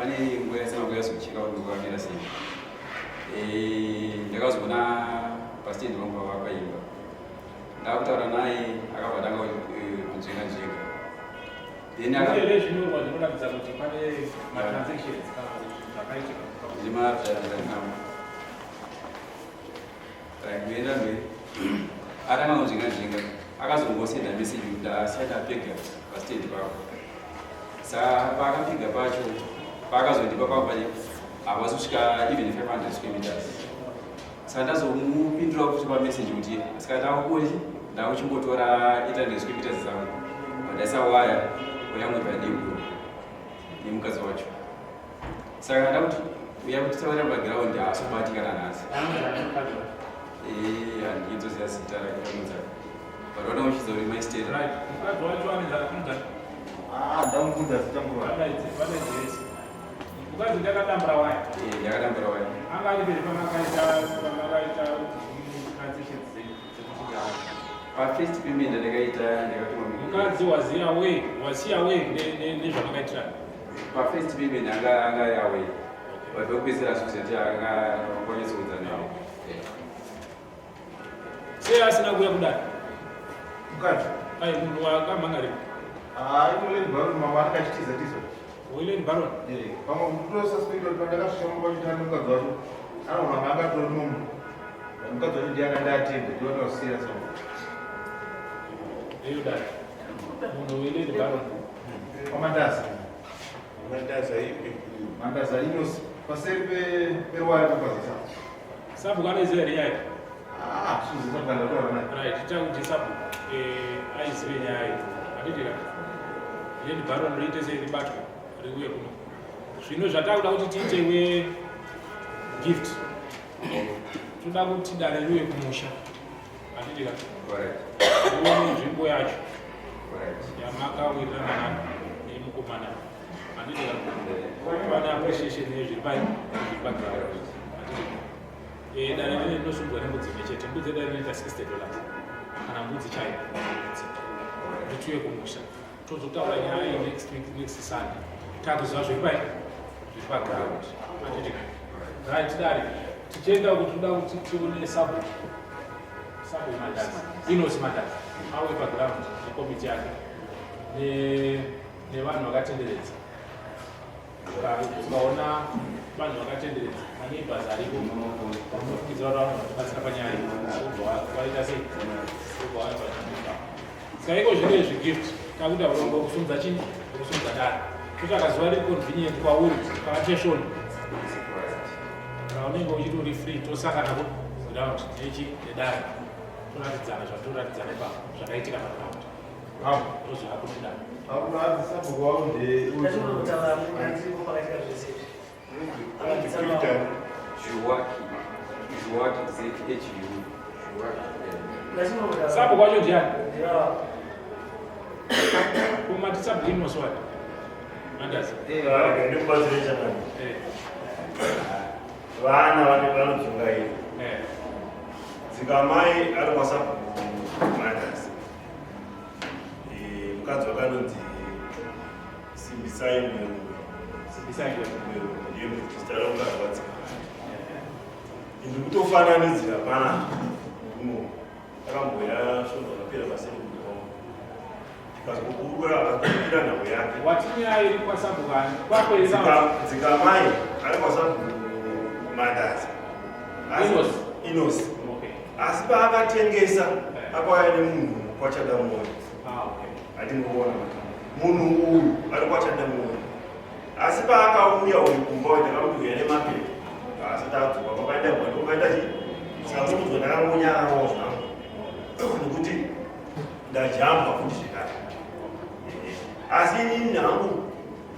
Pane nguva yasina kuyazocheka kuti kwakamira sei. Ndakazoona pastand vangu pavakwa imba. Ndakutaura naye akabva atanga kunzvenga nzvenga. Then aka here zvinyorwa zvinoratidza kuti pane matransactions kana kuti zvinhu zvakaitika. Zvematransactions. Kuenda mberi atanga kunzvenga nzvenga akazongosenda message kuti asati apega pastand pako. Saka paakapega pacho paakazondipa pako pacho hapasi kusvika even 500 square meters. Saka ndazomupindura kuti pameseji kuti saka ndakuti ndakuchingotora 800 square meters dzangu pandaisa waya yangu padimbu nemukadzi wacho. Saka ndakuti uya kuti taura paground haasi kubatikana nhasi. Eh, handinzoziva zita rake anonzi but vana uchidza uri mai Stella. Right. Mukadzi wacho anonzi anonzi Ah, ndamubvunza zita nguva. Vadaidze, vadaidze vese. Mukadzi ndakadambura waya. Eh, ndakadambura waya. Anga ari peri pamakaita pamakaita transactions dzekuchinja waya. Pa first payment ndakaita ndakatuma mukadzi was away, was he away nezvamakaitira? Pa first payment anga anga ari away. But pekupedzisira zvikuzoti anga kwanyatsoudza naye. Sei asina kuuya kudare? Mukadzi. Ai munhu wakamhangarira. Ah, ito Land Baron mama anenge achitiza tiza. Land Baron? Eh, pamwe kutosuspect kuti pandakasvika mumba pacho tane mukadzi wacho. Anogona kunge angatori munhu. Mukadzi wacho ndiye akanga atenda, ndiye watosiya so. Iyo dare. Munhu weLand Baron. Kwamandaza. Mandaza ipi? Mandaza inosi paseri peruware pakwazisa. Sabhuku anoiziva here nyaya? Ah, suzi sabhuku ndataura naye. Right, tichakuti sabhuku eh aizive nyaya iyi. Handiti ka? Land baron riite sei ribatwe riuye kuno. Zvino zvatakuda kuti tiite we gift. Toda kuti dare riuye kumusha. Handiti ka? Correct. Uone nzvimbo yacho. Correct. Yamakawirirana nani nemukomana. Handiti ka? Pane appreciation yezviri pai zviri paground. Handiti ka? Eh, dare rine rinosungwa nembudzi imwe chete. Mbudzi yedare inoita $60 kana mbudzi chaiyo. Ndituye kumusha. Tozotaura nyaya iyi next week, next Sunday. Takuziva zviri pai zviri paground. Handiti ka? Right, dare. Tichienda kuti toda kuti tione sabhuku. Sabhuku Mandazi. Inosi Mandazi. Auye paground nekomiti yake. Ne nevanhu vakatenderedza. Ukaona vanhu vakatenderedza maneighbors ariko vanofungidzira kuti vanobatsira panyaya iyi wobva waita sei wobva waita saka iko zvino izvi gift takuita urongwa kusumudza chii kusumudza dare totsvaka zuva riri convenient kwauri paateshoni raunenge uchiti uri free tosangana ku ground nechi nedare toratidzana zvatoratidzana ipapo zvakaitika paground tozvaka kune dare Sapo kwacho ndiani? Kumati sabhuku inoswati. Mandazi. Ndikubatsire chakani. Vana vane vanodzungaira. Dzikamai ari kwasabhuku Mandazi. Mukadzi wakanonzi Simbisai Mwerume. Simbisai Mwerume ndiye zita remukadzi waDzikamai. Ndiri kutofananidzira panapa uno akamboya svondo rakapera paseri kwangu tikazgokurukura akatokwira nhau yake. Wati nyaya iri kwasabhuku ani? Kwako iri Dzikamai ari kwasabhuku Mandaza. Inos. Inos. Okay. Asi paakatengesa akauya nemunhu kwaChadamoyo. Ah, okay. Atingoona munhu uyu ari kwaChadamoyo. Asi paakauya uyu kumba uyu ndakamuti uya nemapepa. Asati adzoka kwakaenda mwari kwakaenda chii? Saka mukudzwa ndakangonyararawo zvangu. Nekuti ndajamba futi zvekare. Asi inini hangu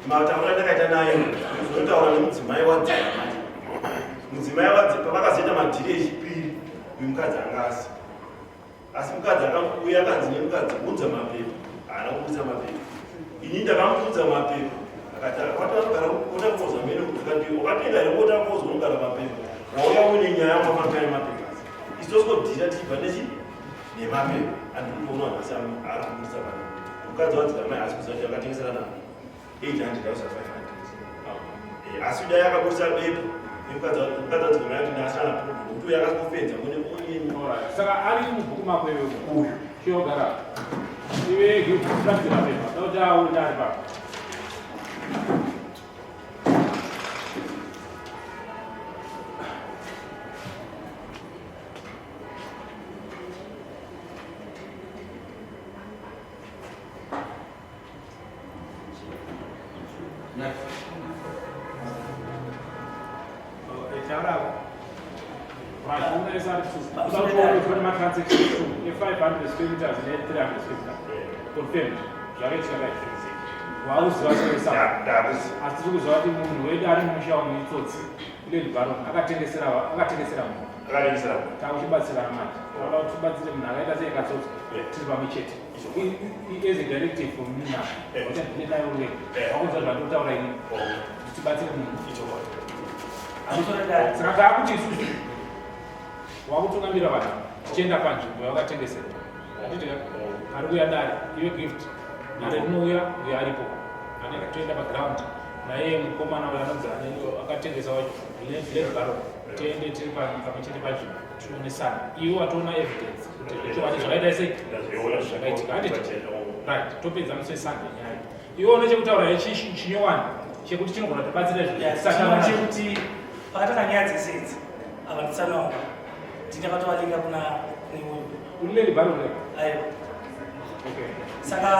mataura ndakaita naye ndinotaura nemudzimai wadzikamai. Mudzimai wadzi pavakazoita madhiri echipiri uyu mukadzi anga asi. Asi mukadzi akauya akanzi nemukadzi unza mapepa. Haana kuunza mapepa. Ini ndakamuunza mapepa. Akati wati vanogara kuota mheno ndikati wakapinda here kuota koza unogara mapepa. Wauya uine nyaya wafamba nemapepa. Isu tosikodhira tichibva nechi nemapepa. Andiri kuona nhasi ari kubudisa mapepa. Mukadzi wadzikamai haasi kuziva kuti akatengesera na 800 500. Asi dai akaburitsa bepa nemukadzi adzimai kuti ndasana problem kuti uyo akazofenza mune onyeni. Saka ari mubhuku mako iwe uyu chiogara iwe giuratidze mapepa dauti aone ari papa. Asi tiri kuziva kuti munhu wedu ari mumusha umu itsotsi Lady Baron akatengesera akatengesera munhu akatengesera takuchibatsirana manje tauda kuti tibatsire munhu akaita sei katsotsi tiri pamwe chete as a directive from me now uchadile nayo wega wakunzwa zvandotaura ini kuti tibatsire munhu saka taakuti isusu wakutungamira vanhu tichienda panzvimbo yawakatengesera handiti ka ari kuuya dare iwe gift dare rinouya uyo aripo anenge toenda paground naiye mukomana uyo anonzi akatengesa wacho led baro tiende tiri pamwe chete panzvimbo tionesana iwe watoona evidence kuti zvechokwadi zvakaita sei zvakaitika handiti right topedza musi wesunday nyaya iwe une chekutaura chinyowani chekuti chinogona kutibatsira izvozvo pakatanga nyaya dzese idzi ava nditsanawo ndinakatovalinga kuna neuyu Uri baro re? Aiwa. Okay. Saka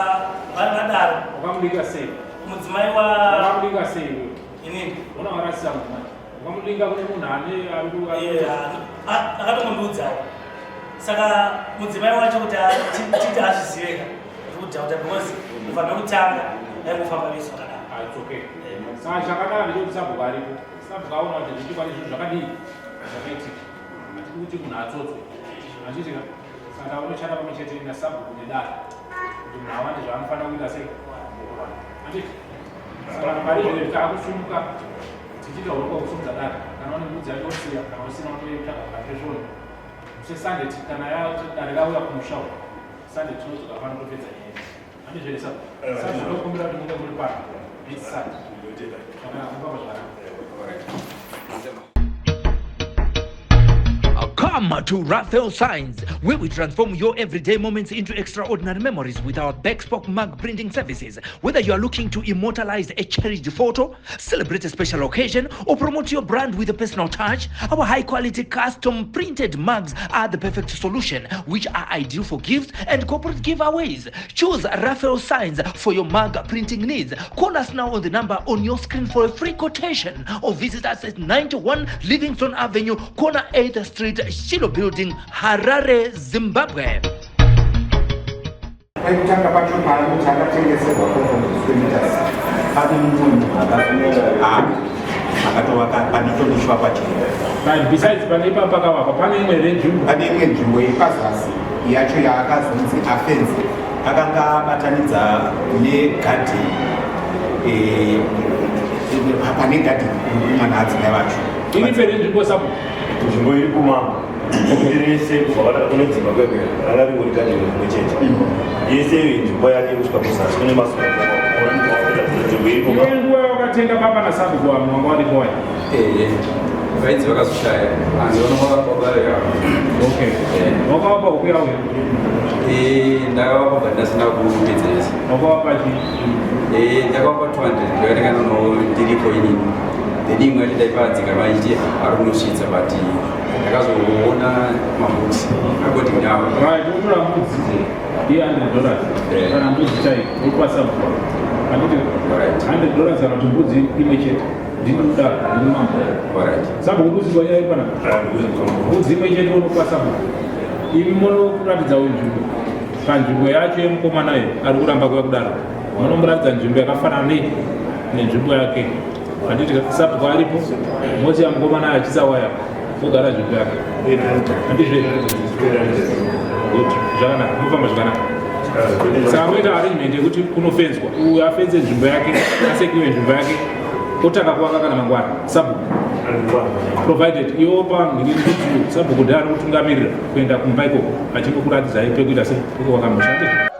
vadaro. Wakamulika sei? Mudzimai wa Wakamulika sei iwe? Inini. Una warasisa mudzimai. Wakamulika kune munhu ane ari ku Yeah, akatongondiudzawo. Saka mudzimai wacho kuti titi azvizive ka. Ndikudhauta because kubva mekutanga aingofamba vese vakadaro. Ah, it's okay. Saka chakanaka ndechekuti sabhuku aripo. Sabhuku aona kuti zvechokwadi zvinhu zvakadii zvakaitika. Hatidi kuti munhu atsotswe. Handiti ka? Saka unoshanda pamwe chete nasabhuku nedare kuti munhu awane zvaanofanira kuita sei? Kuwana. Handiti? Saka pari zvino taakusumuka tichiita urongwa hwekusumudza dare. Kana une mbudzi yacho wosiya, kana usina wotoitsvaga pakati pesvondo. Musi Sunday kana dare rauya kumusha uko, Sunday tinodzoka pano topedza nyaya idzi. Handizvo here sabhuku? Sabhuku ndokumbira kuti munge muri pano this Sunday. Zvakanaka, mufamba zvakanaka. Alright. Come to Raphael Signs, where we transform your everyday moments into extraordinary memories with our bespoke mug printing services. Whether you are looking to immortalize a cherished photo, celebrate a special occasion, or promote your brand with a personal touch, our high quality custom printed mugs are the perfect solution, which are ideal for gifts and corporate giveaways. Choose Raphael Signs for your mug printing needs. Call us now on the number on your screen for a free quotation or visit us at 91 Livingston Avenue, corner 8th Street, Shiloh Building, Harare, Zimbabwe. Pekutanga pacho paanoti akatengeserwa 400 square meters pane mumwe munhu akatovaka panotoniswa pachena. Right, besides pane ipapo pakavakwa pane imwe here nzvimbo? Pane imwe nzvimbo iri pazasi yacho yaakazonzi afenze. Akanga abatanidza negadheni eh, pane gadheni mwana adzimai vacho. Iri pere nzvimbo sapo? Nzvimbo iri kumambo rese kubva kune dzimba kwekwe ranga ringori gadheni rimwe chete yese iyo nzvimbo yake kusvika kuzasi kune masora nzvimbo iri kumba. Iwe nguva wakatenga papa nasabhuku wangu wanga waripo wai? Ehe, vainzi vakazoshaya hanzi vanova baba yavo. Okay. Wakavapa huku yavo here? Eh, ndakavapa but ndasina kupedza yese. Wakavapa chii? Eh, ndakavapa 200 ndakatenga nono ndiripo inini. Then imwe yacho ndaipadzika vaiti ari kunosvitsa but ndakazoona mabooks according now. Right, wotora mbudzi ye100 dollars kana mbudzi chaiyo wopa sabhuku. Handiti Alright. 100 dollars kana kuti mbudzi imwe chete ndinoda ndini mambo. Alright. Sabhuku kuziva nyaya iri panapa. Mbudzi imwe chete unopa sabhuku. Imi munokuratidza uyu nzvimbo. Panzvimbo yacho yemukomana uyu ari kuramba kuya kudaro. Munomuratidza nzvimbo yakafanana nei nenzvimbo yake. Handiti sabhuku aripo mosiya mukomana achisa waya ogara nzvimbo yake. Handizvo here? Good. Zvakanaka. Mufamba zvakanaka. Saka moita arrangement yekuti kunofenzwa. Uyu afenze nzvimbo yake, asekiwe nzvimbo yake, otanga kuvaka kana mangwana. Sabhuku. Provided iwo pa sabhuku ndiye ari kutungamirira kuenda kumba ikoko achinokuratidzai pekuita sei pekuvaka musha. Handiti?